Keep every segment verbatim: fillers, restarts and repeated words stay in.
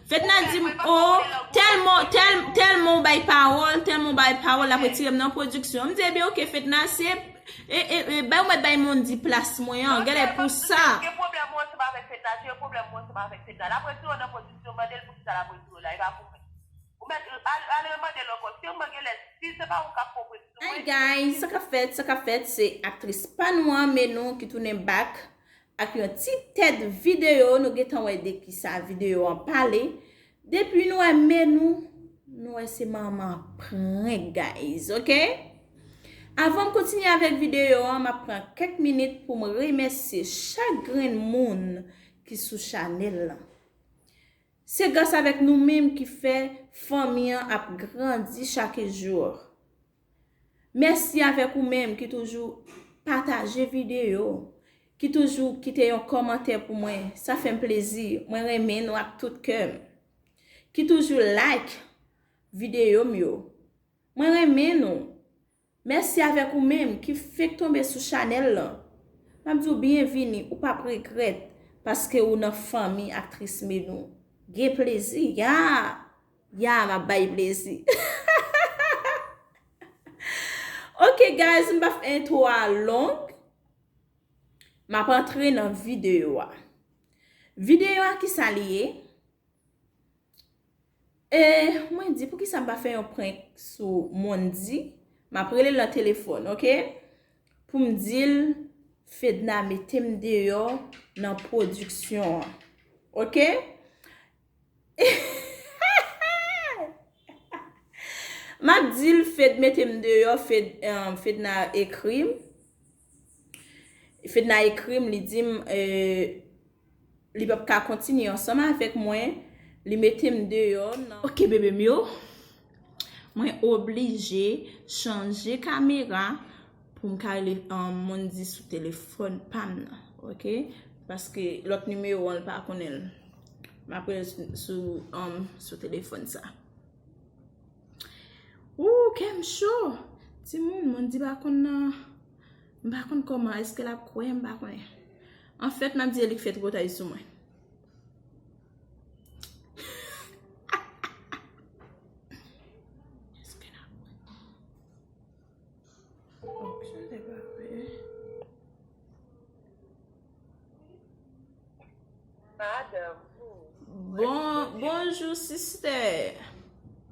Fedna di m, "O, tèlman, tèl, tèlman w bay pawòl, tèlman w bay pawòl, l ap retire m nan pwodiksyon." M di, "Ebyen, oke, Fedna, se, e, e, e, bay, ou mèt bay Mondy plas mwen an, genlè pou sa." Gen pwoblèm ou ansanm avèk Fedna, gen pwoblèm ou ansanm avèk Fedna. L ap retire w nan pwodiksyon, mande l poukisa l ap retire w la, e pa pou mwen. Ou mèt al, al remande l ankò. Si w mande l, si se pa ou k ap pran pwodiksyon. Hi guys, sa k ap fèt, sa k ap fèt, se aktris pa nou an, Menou, ki tounen back ak yon ti tèt videyo. Nou gentan wè de ki sa videyo an pale. Depi nou wè Menou, nou wè se manman prank, guys, oke? Avan m kontinye avèk videyo an, m ap pran kèk minit pou m remèsye chak grenn moun ki sou chanèl lan. Se gras avèk nou menm ki fè fanmi an ap grandi chak jou. Mèsi avèk ou menm ki toujou pataje videyo, ki toujou kite yon kòmantè pou mwen. Sa fè m plezi. Mwen renmen nou ak tout kè m. Ki toujou like videyo m yo. Mwen renmen nou. Mèsi avèk ou menm ki fenk tonbe sou chanèl lan. M ap di w byenvini, ou p ap regrèt, paske ou nan fanmi aktris Menou. Gen plezi, ya! Ya, m ap bay plezi. Ok, guys, m pa fè entwo a long. M ap antre nan videyo a. Videyo a, ki sa li ye? E, mwen di, poukisa m pa fè yon prank sou Mondy? M ap rele l nan telefòn, ok? Pou m di l, Fedna mete m deyò nan pwodiksyon an. Ok? M ap di l, Fed mete m deyò, Fed, eh, Fedna ekri m. Fedna ekri m, li di m, eh, li p ap ka kontinye ansanm avèk mwen, li mete m deyò nan. Ok, bebe m yo, mwen oblije chanje kamera pou m ka rele, um, Mondy sou telefòn pa m nan, ok? Paske lòt nimewo an, l pa konnen l. M ap rele l sou, sou, um, sou telefòn sa. Ou, kè m cho. Timoun, Mondy pa konn nan, m pa konn kòman, èske l ap kwè, m pa konnen. Anfèt, m ap di li k fè twòtay sou mwen. Èske l ap kwè? Ok, se pa vre. Madanm, hmm. Bon, bonjou, sister.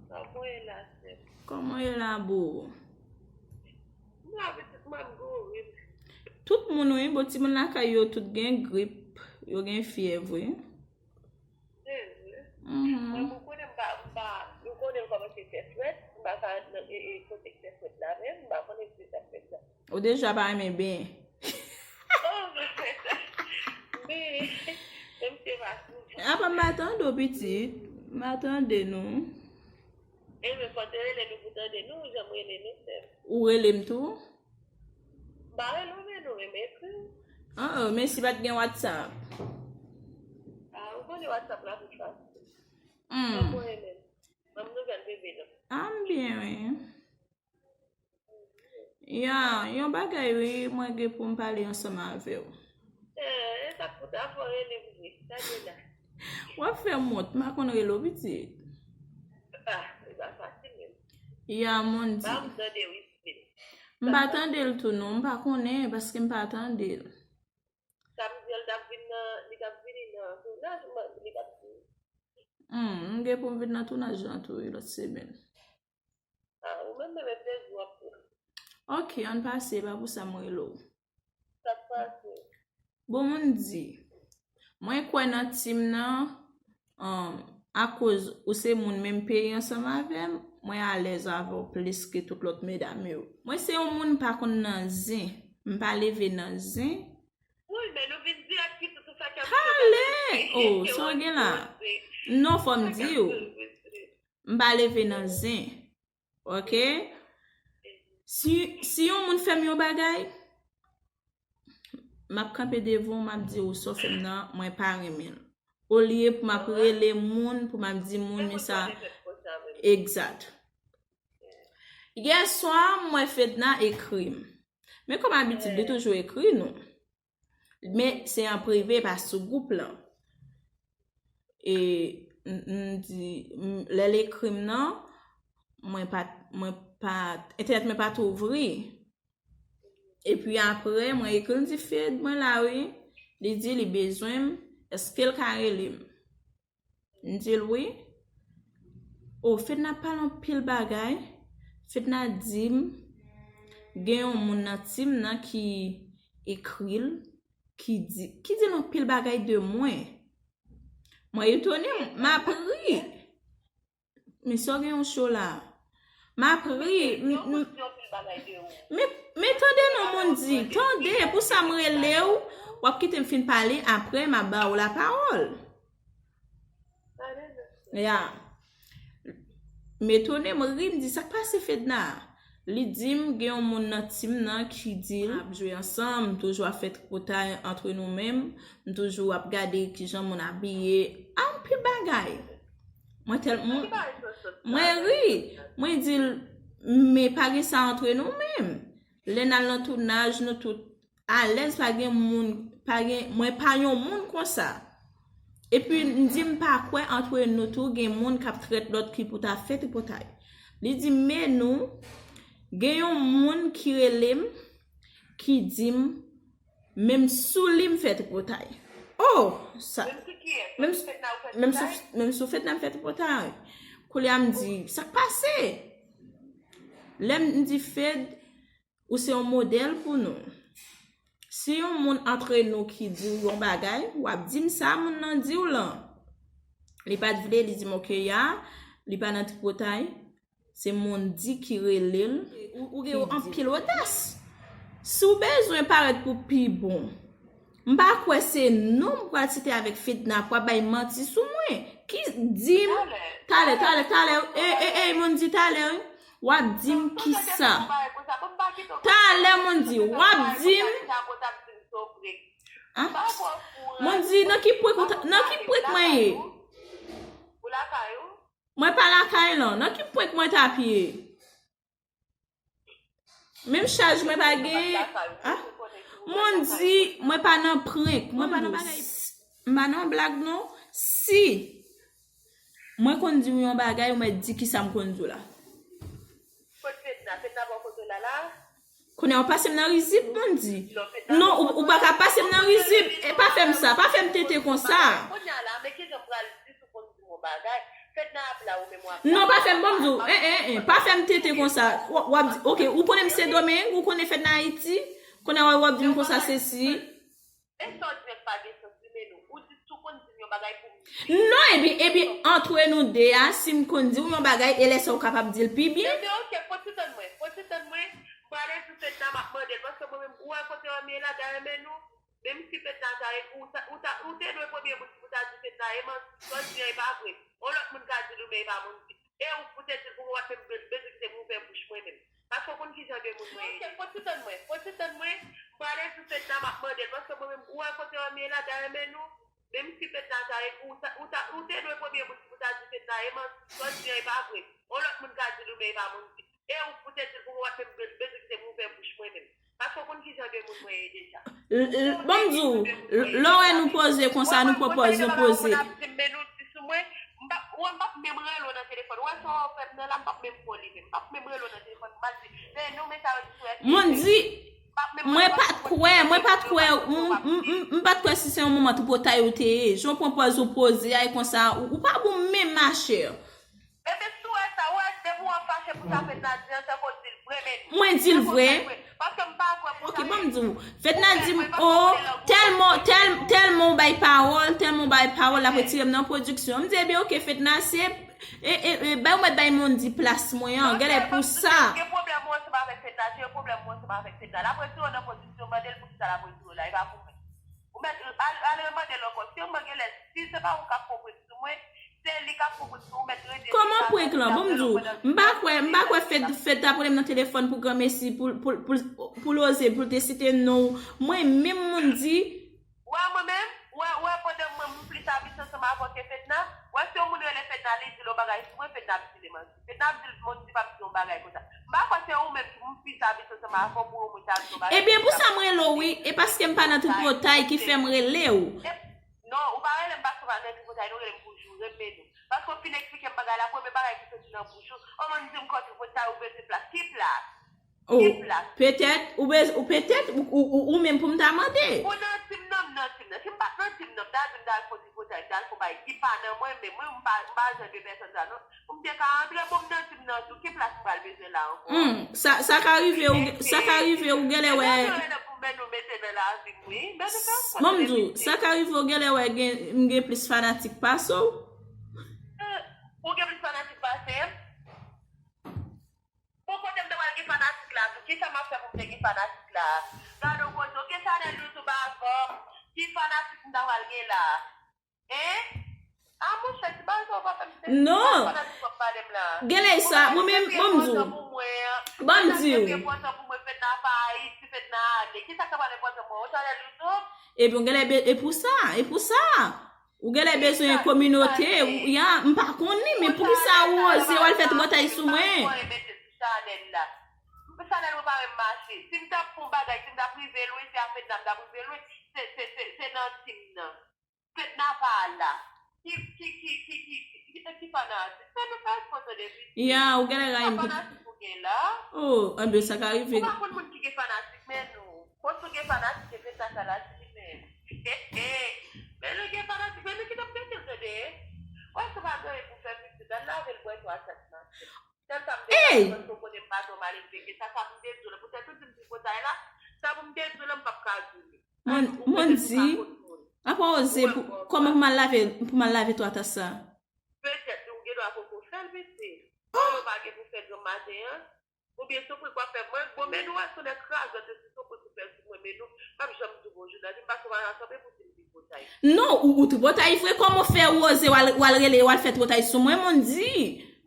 Kòman w ye la, sè? Kòman w ye la, boo? M la, pitit mwen, m gwo, wi. Tout moun, wi, bon, timoun lakay yo, tout gen grip, yo gen fyèv, wi. Se vre. Mhm. Mwen, mwen konnen m pa, m pa, nou konnen l kòmanse fè frèt, m pa ka nan, e, e, kote k fè frèt la menm, m pa konnen si sa frèt la. Ou deja pa renmen benyen. Oh, men, men, men, m te pa souvan. Apa m pa tande w, pitit? M pa tande nou. E, men fò te rele nou pou tande nou, jan m rele nou, sè m. Ou rele m tou? M pa rele w, men nou, men m ekri w. Ah, ah, men si pa t gen WhatsApp? Ah, ou konnen WhatsApp la pi fasil. Hmm. Mwen konnen menm. Ban m nouvèl bebe nan. Ah, m byen, wi. Ya, yon bagay, wi, mwen gen pou m pale ansanm avè w. Eh, e sa k pou ta fè w rele m vre? Sa gen la? W ap fè m wont, m pa konn rele w, pitit. Ah, e pa fasil menm. Ya, Mondy. Ba m tande w isit. M pa tande l tou, non, m pa konnen, paske m pa tande l. Sa m di, l t ap vin nan, li t ap vini nan tounaj, li t ap vini. Hmm, m gen pou m vin nan tounaj lan tou, wi, lòt semèn. Ah, ou menm, menm, e plezi w ap pran. Ok, ann pase, pa pou sa m rele w. Sa k pase? Bon, Mondy, mwen kwè nan team nan, um, akoz ou se moun menm peyi ansanm avè m, mwen alèz avè w plis ke tout lòt medam yo. Mwen se yon moun m pa konn nan zen, m pa leve nan zen. Wi, men nou vin dirèk pitit ou fè kè m. Kale! Oh, sa w gen la? Non, fò m di w. M pa leve nan zen. Ok? Si, si yon moun fè m yon bagay, m ap kanpe devan w, m ap di w sa w fè m nan, mwen pa renmen l. Olye pou m ap rele moun, pou m ap di moun, men sa. Egzat. Yè swa, m wè Fedna ekri m. Men kòm abitid, li toujou ekri nou. Men se an prive, pa sou gwoup lan. E M, m di, m, lè l ekri m nan, mwen pa, mwen pa, entènèt mwen pa t ouvri. Epi apre, mwen ekri l, m di, Fed, mwen la wi. Li di li bezwen m, èske l ka rele m? M di l wi. O, Fedna pale anpil bagay. Fedna di m, gen yon moun nan team nan ki ekri l, ki di, ki di l anpil bagay de mwen. Mwen etone, m ap ri. Men sa w gen yon cho la. M ap ri. M, m, men, men tande non, Mondi. Tande, pou sa m rele w, w ap kite m fin pale, apre m ap ba w lapawòl. Ya. M etone, m ri, m di, sa k pase Fedna? Li di m gen yon moun nan team nan ki di l ap jwe ansanm, m toujou ap fè tripotay antre nou menm, m toujou ap gade kijan moun abiye, anpil bagay. Mwen tèl, mwen, mwen ri, mwen di l, men pa gen sa antre nou menm. Lè n al nan tounaj, nou tout alèz, pa gen moun, pa gen, mwen pa yon moun konsa. Epi m di m pa kwè antre nou tou gen moun k ap trèt lòt ki pou ta fè tripotay. Li di men nou, gen yon moun ki rele m, ki di m, menm sou li m fè tripotay. Oh, sa, menm sou, menm sou Fedna m fè tripotay. Koulye a m di, sa k pase? Lè m di Fed, ou se yon modèl pou nou. Si yon moun antre nou ki di w yon bagay, w ap di m sa moun nan di w lan. Li pa t vle, li di m, "Ok, ya, li pa nan tripotay." Se Mondi ki rele l. Ou, ou gen anpil odas. Si w bezwen parèt pou pi bon, m pa kwè se nou m pral site avèk Fedna pou ap bay manti sou mwen. Ki di m, talè, talè, talè, e, e, e, Mondi, talè, wi. W ap di m kisa? Talè, Mondi, w ap di m. An? Mondi, nan ki prank ou ta, nan ki prank mwen ye? Mwen pa lakay lan. Nan ki prank mwen t ap ye? Menm chaj mwen pa gen. Ah? Mondi, mwen pa nan prank. Mwen pa nan bagay. M pa nan blag non. Si mwen konn di w yon bagay, ou mèt di kisa m konn di w la. Kot Fedna? Fedna bò kote w la la? Kounye a w pase m nan rizib, Mondi. Non, ou, ou pa ka pase m nan rizib. E pa fè m sa, pa fè m tete konsa. Kounye a la, men kijan m pral di si w konn di m yon bagay? Fedna ap la, ou menm w ap la. Non, pa fè m, ban m di w, en, en, en, pa fè m tete konsa. W, w ap di, ok, ou konnen m Sendomeng, ou konnen Fedna Ayiti. Kounye a w ap di m konsa, sesi. E sa w di menm pa gen sans li, men nou. Ou di si w konn di m yon bagay pou m di. Non, epi, epi, antre nou de a, si m konn di w yon bagay, e lè sa w kapab di l pi byen. Ebyen, ok, fò ti tann mwen, fò ti tann mwen. M prale sou Fedna, m ap mande l, paske mwen menm, ou wè kote w ye la, dayè men nou, menm si Fedna ta ekri, ou ta, ou ta, ou te dwe premye moun ki pou ta di Fedna, e manti, sa w di an, e pa vre. Yon lòt moun ka di l, ou, men e pa moun ki. E ou pou te di l pou mwen, w ap menm be-, bezwen kite m ouvè bouch mwen menm. Paske w konn kijan de moun mwen ye. Ok, fò ti tann mwen, fò ti tann mwen. M prale sou Fedna, m ap mande l, paske mwen menm, ou wè kote w ye la, dayè men nou, menm si Fedna ta ekri, ou ta, ou ta, ou te dwe premye moun ki pou ta di Fedna, e manti, sa w di an, e pa vre. Yon lòt moun ka di l, ou, men e pa moun ki. E ou pou te di l pou mwen, w ap menm be-, bezwen kite m ouvè bouch mwen menm. Paske w konn kijan de moun mwen ye deja. L-, l-, ban m di w, l-, lè w wè nou poze konsa, nou pwopòz nou poze. Ou ap di m, men nou di sou mwen, m p ap, ou wè m p ap menm rele w nan telefòn. Ou wè sa w fè m nan la, m p ap menm fè w li menm. M p ap menm rele w nan telefòn, m ap di, men nou, men sa yo di sou S T C. Moun di, mwen pa t kwè, mwen pa t kwè, m, m, m, m pa t kwè si se yon moman tripotay ou te ye. Jan w pran pòz ou poze a, e konsa, ou, ou pa bon menm, machè. Ebyen, si w wè sa, ou wè, depi w ap fache pou sa Fedna di an, tankou w di l vre, men nou. Mwen di l vre. Paske m pa kwè pou sa. Ok, ban m di w. Fedna di m, oh, tèlman, tèl, tèlman w bay pawòl, tèlman w bay pawòl, l ap retire m nan pwodiksyon. M di, ebyen, ok, Fedna, se, e, e, e, bay ou mèt bay Mondi plas mwen an, genlè pou sa. Gen pwoblèm ou ansanm avèk Fedna, gen pwoblèm ou ansanm avèk Fedna. L ap retire w nan pwodiksyon, mande l poukisa l ap retire w la, e pa pou mwen. Ou mèt al, al remande l ankò. Si mwen genlè, si se pa ou k ap pran prank sou mwen, se li k ap pran prank sou ou, mèt rete. Kòman prank lan? Ban m di w, m pa kwè, m pa kwè Fed, Fed ta pran m nan telefòn pou granmesi, pou, pou, pou, pou l oze, pou l te site non w. Mwen menm Mondi. Wè mwen menm, wè, wè pandan mwen, m plis abitan ansanm avè w ke Fedna. Wè si yon moun rele Fedna, li di l yon bagay sou mwen, Fedna ap di li manti. Fedna ap di l Mondi p ap di yon bagay konsa. M pa kwè se ou menm ki m plis abitan ansanm avè w pou yon moun ta di yon bagay. Ebyen, pou sa m rele w, wi, e paske m pa nan tripotay ki fè m rele w. E, non, ou pa rele m paske w pa nan tripotay, non, rele m pou joure m, men nou. Paske w fin eksplike m bagay la, premye bagay ki soti nan bouch ou, o, moun di m kòt ou, pou sa ou bezwen plas. Ki plas? Oh, petèt, ou bez, ou petèt, ou, ou, ou, ou menm pou m ta mande. Ou nan tim nan, m nan tim nan. Si m pa t nan tim nan, m ta di m ta al fè tripotay, m ta al fè bay ki pa nan mwen, men mwen, m pa, m pa jan de pèsòn sa, non. Pou m te ka antre, bon, m nan tim nan tou, ki plas m pral bezwen la ankò? Hmm, sa, sa ka rive, ou, sa ka rive, ou genlè wè. Bon, m di w, sa ka rive, ou genlè wè, gen, m gen plis fanatik pase w. Ou gen plis fanatik pase m? Bon, kote m te pral gen fanatik la tou? Kisa m ap fè pou m te gen fanatik la? Gade yon kote, w gen chanèl YouTube avan m, ki fanatik m ta pral gen la? Hein? Ah, monchè, ti bagay sa w pa fè m sezi. Non. Fanatik w ap pale m la. Genlè sa, mwen menm, bon, m di w. Bon, m di w. Enpòtan pou mwen, Fedna pa Ayiti, Fedna ale. Kisa k ta pral enpòtan pou mwen? Yon chanèl YouTube? Ebyen, w genlè be-, e pou sa, e pou sa. Ou genlè bezwen kominote, ou, ya, m pa konnen, men poukisa ou oze w al fè tripotay sou mwen? Chanèl mwen pa menm mache. Si m t ap fè yon bagay, si m t ap rive lwen, se a Fedna m t ap rive lwen. Se, se, se, se nan tim nan. Fedna pa la. Ki, ki, ki, ki, ki, ki, ki, ki fanatik? Fè nou fè sponsor de piti. Ya, ou genlè rayi m pou fanatik ou gen la. Oh, anben, sa ka rive. Ou pa konn moun ki gen fanatik, men nou. Kòm si w gen fanatik, se sa, sa la, si men. Men nou gen fanatik, men nou ki t ap mete l tande. Wè, si w pa gen anyen pou fè pitit, al lave l, bwè twa tèt nan. Sèl sa m te ka di, paske w konnen m pa twò mal elve ke sa, sa pou m te di w la. Poutèt ou di m tripotay la, sa pou m te di w la, m p ap ka di w li. Mwen, mwen di, apa oze pou, kòman pou m al lave, pou m al lave twa tas sa? Petèt, ou gen dwa poko fè l, pitit. Bon, yo pa gen pou fè granm maten an. Oubyen sou pri k w ap fè mwen, bon, men nou wè sou nèg krazòt yo, si sou pri pou fè sou mwen, men nou, m ap janm di w bonjou, nan di m pa sou pa rasanble pou di m tripotay. Non, ou, ou tripotay vre, kòman w fè ou oze w al, w al rele, w al fè tripotay sou mwen, Mondy?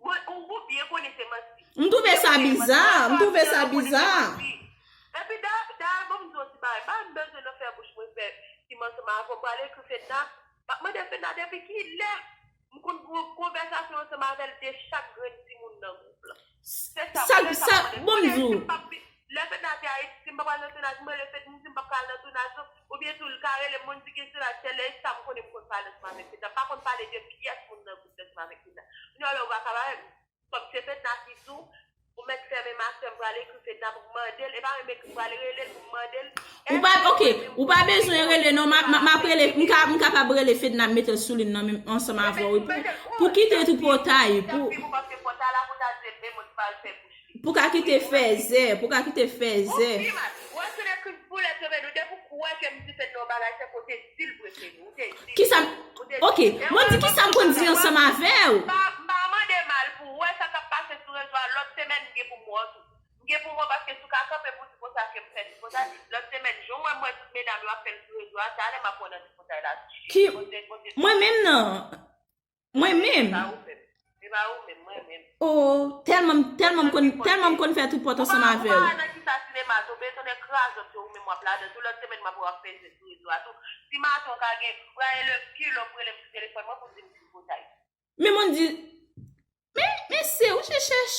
Mwen, ou, ou byen konnen se manti. M twouve sa biza, m twouve sa biza. Epi da, da, bon, m di w ti bagay, pa m bezwen nan fè bouch mwen fè, ki m ansanm avè w, m pral ekri Fedna, m ap mande Fedna depi kilè m konn gwo konvèsasyon ansanm avè l de chak grenn timoun nan gwoup lan. Se sa, sa, bon, m di w. Lè Fedna te Ayiti, si m pa pral nan tounaj, m rele Fedna, m di m p ap ka al nan tounaj, non. Oubyen tou, l ka rele m, Mondy gen tounaj, tèl lè, e sa m konnen m konn pale ansanm avèk Fedna. M pa konn pale de pyès moun nan gwoup lan ansanm avèk Fedna. Kounye a la, ou pa ka pale, kòm se Fedna ki sou, ou mèt fèmen m ak sè m, pral ekri Fedna pou m mande l, e pa menm ekri, m pral rele l pou m mande l. Ou pa, ok, ou pa bezwen rele, non, m a, m a, m ap rele, m ka, m kapab rele Fedna, m mete l sou liy nan, menm ansanm avè w, wi, pou, pou kite tripotay, pou, pou ka kite fèzè, pou ka kite fèzè. Ou pi mal. Wè, se de kriz boulèt yo, men nou, depi w kwè ke m di Fedna yon bagay, se kote di l vre, Fedna. Ou te di. Kisa m, ok, Mondy, kisa m konn di ansanm avè w? M pa, m pa mande mal pou w. Wè sa k ap pase sou rezo a, lòt semèn m gen pou m wè w tou. M gen pou m wè w paske si w ka kanpe pou di konsa ke m fè di konsa, lòt semèn, jan w wè m wè tout medam yo ap fè l sou rezo a, talè m ap wè w nan di konsa la. Ki, mwen menm nan? Mwen menm? Se pa ou menm. Se pa ou menm, mwen menm. Oh, tèlman, tèlman m konn, tèlman m konn fè tripòt ansanm avè w. Ou pa wè nan kisa sinema tonbe, tonnè krazòt yo, ou menm w ap ladan tou, lòt semèn m ap wè w ap fè zen sou rezo a tou. Si maten w ka gen, w ka gen le kilo pou rele m sou telefòn mwen pou di m tripotay. Men Mondy, men, men se ou se chèch.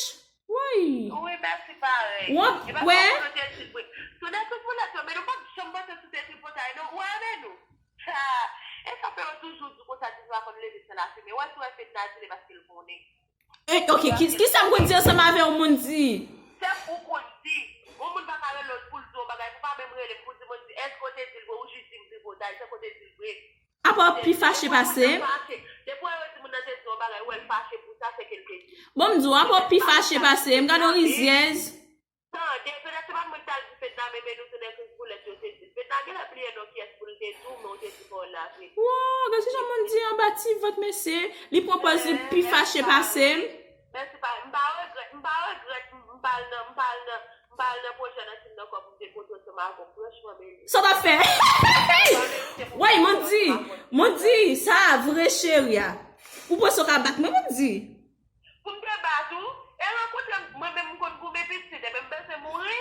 Woy. Wi, mèsi parèy. W ap, wè. Tou de tout moun la tonbe, nou pa t janm panse sou te tripotay, non, ou wè, men nou. Sa, e sa fè yo toujou di konsa, di nou pa konn leve san lafimen. Wè, si w wè Fedna di li paske l konnen. Eh, ok, ki, kisa m konn di ansanm avè w, Mondy? Se ou konn di. Yon moun pa ka rele w pou l di yon bagay, pou pa menm rele m pou di, Mondy, èske w te di l vre? Ou jis di m tripotay, se kote di l vre. Apa w pi fache pase m? Depi w wè yo di moun nan te di yon bagay, ou wè l fache pou sa, se ke l te di. Bon, m di w, apa w pi fache pase m? Gade yon rizyèz. Tande, petèt se pa mwen ki t al di Fedna, men, men nou tounen kriz boulèt yo te di l. Fedna genlè bliye non kiyès pou l te di w, men w te di pa w la vre. Wow, gade jan Mondy anba ti vant, mesye. Li pran pòz li pi fache pase m. Mèsi pa, m pa regrèt, m pa regrèt, m, m pa al nan, m pa al nan, m pa al nan pwojè nan tim nan ankò pou m te pote w ansanm avè w, franchman, baby. Sa w t ap fè? Woy, Mondy, Mondy, sa a vre, cheri a. Ou panse w ka bat mwen, Mondy? Pou m te bat ou, e rankontre m, mwen menm m konn goumen pitit, epi m bezwen mouri.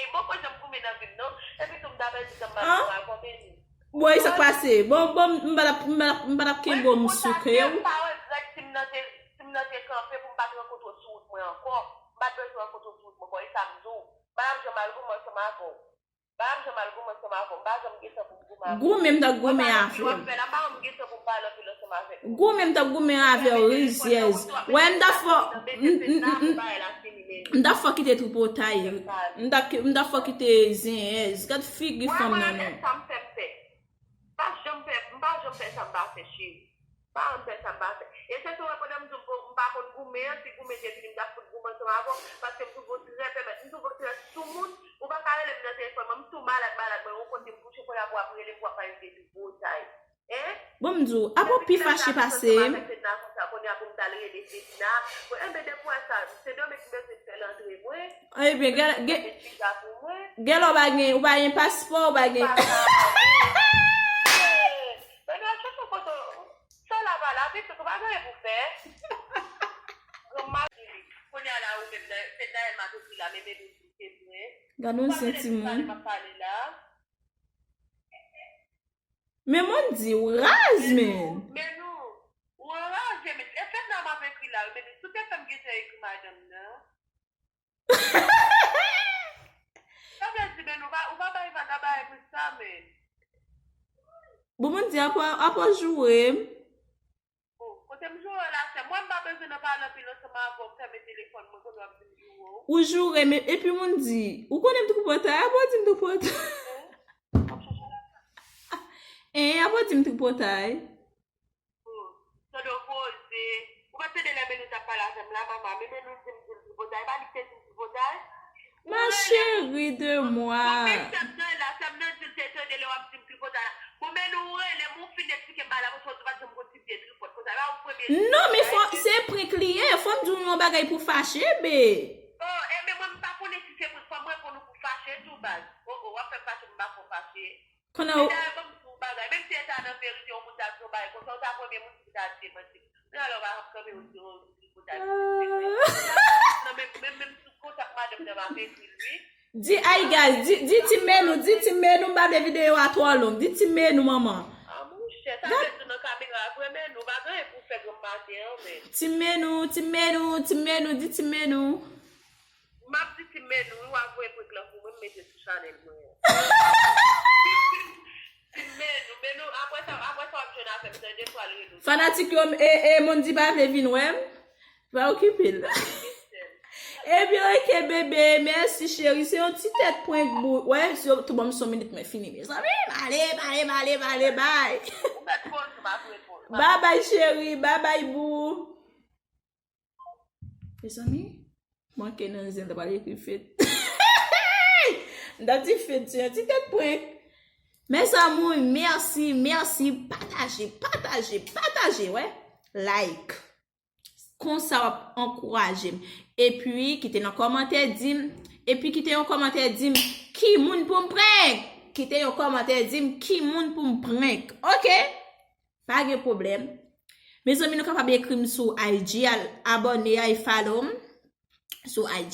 M poko janm goumen nan vi m, non. Epi tou m ta pèdi tan m ap goumen avè w, men. Bon, e sa k pase? Bon, bon, m pa t ap, m pa t ap, m pa t ap kenbe w, m souke w. M pa regrèt si m nan te, si m nan te kanpe pou m pa t rankontre w sou wout mwen ankò. M pa t bezwen rankontre w sou wout mwen ankò, e sa m di w. M pa t ap janm al goumen ansanm avè w. Pa janm al goumen ansanm avè w. M pa janm gen tan pou m goumen avè w. Goumen, m t ap goumen avè w. Goumen, m t ap goumen avè w, rizyèz. Wè, m t ap fè, m, m, m, m, m t ap fè w kite tripotay. M t ap, m t ap fè w kite zenyèz. Gad figi fanm nan non. Pa janm fè, m pa janm fè sa m pa fè, cheri. Pa janm fè sa m pa fè. E se tou wè pandan m di w m pa konn goumen an, si goumen te vini, m t ap fout goumen ansanm avè w, paske m toujou trè pèmèt, m toujou trè sou moun, ou pa ka rele m nan telefòn mwen, m tou malad, malad, mwen, yon kote m kouche, kounye a pou w ap rele m, pou w ap pale de tripotay. Hein? Bon, m di w, apa w pi fache pase m? Kounye a pou m t al rele Fedna. Bon, enben, depi w wè sa, se dòmi ki bezwen fè l antre, mwen. Ebyen, gen, gen, gen lè w pa gen, ou pa gen paspò, ou pa gen. Mwen nan chèche kote w. Sa la pa la, pitit, ou pa gen anyen pou fè. Granma di li. Kounye a la, ou menm, se Naël m ap ekri la, men men nou di se mwen. Gad yon zen timoun. M ap pale la. Men moun di, w raz, men. Men nou, ou anraje, men. E Fedna m ap ekri la, men si w te fè m gentan ekri madanm nan. Sa vle di, men ou pa, ou pa bay vag a bagay pou sa, men. Bon, moun di, apa, apa joure m. Bon, kote m joure w la, sè m, mwen m pa bezwen nan pale anpil ansanm avè w, fèmen telefòn mwen, kote w ap di m joure w. Ou joure m, epi moun di, ou konnen m tripotay, apa w di m tripotay? Hein? Apa w di m tripotay? Tande w koze. Ou pa tande lè Menou t ap pale avè m la, mama. Men Menou di m di m tripotay. E pa li ki te di m tripotay? Ma chérie de moi. Bon, men sè m nan la, sè m nan di l te tande lè w ap di m tripotay la. Bon, Menou, ou rele m, ou fin eksplike m bagay la, paske ou di w pa t janm konn ti pye tripot konsa. E pa ou premye. Non, men fò, se prank li ye. Fò m di w yon bagay pou fache, be. Oh, enben, mwen, m pa konnen si se prank. Fò m reponn ou pou fache tou, baz. Oh, oh, w ap fè m fache, m pa fè w fache. Kounye a ou. Dayè, ban m di w bagay, menm si e ta nan verite, yon moun ta di yon bagay konsa, ou ta premye moun ki ta di l manti. Kounye a la, ou pa janm kanpe, ou di, oh, li konn ta di se vre. Non, men, men, menm sou kontak madanm nan, m ap ekri l, wi. Di, ay, guys, di, di Ti Menou, di Ti Menou, m pa vle videyo a twò long. Di Ti Menou, manman. Ah, monchè, sa vle di nan kamera, vre, Menou, pa gen anyen pou w fè granm maten an, men. Ti Menou, Ti Menou, Ti Menou, di Ti Menou. M ap di Ti Menou, wi, w ap voye prank lan pou mwen, m mete sou chanèl mwen an. Ti Menou, Menou, apre sa, apre sa w ap jwenn avè m, tande, pral rele w. Fanatik yo, e, e, moun di pa vle vin wè m. Pa okipe l. Ebyen, ok, bebe, mèsi, cheri. Se yon ti tèt prank bout. Wè, se yon, tou bon, m son minit, mwen fini, mezanmi. Bale, bale, bale, bale, bay. Ou mèt poze, m ap reponn. Bye bye, cheri. Bye bye, boo. Mezanmi, manke nan zen, ta pral ekri fed. M ta di fed, se yon ti tèt prank. Mes amours, mèsi, mèsi. Pataje, pataje, pataje, wè. Like. Konsa w ap ankouraje m. Epi, kite nan kòmantè di m. Epi, kite yon kòmantè di m ki moun pou m prank. Kite yon kòmantè di m ki moun pou m prank. Ok? Pa gen pwoblèm. Mezanmi, nou kapab ekri m sou I G, al abòne, al follow m sou I G.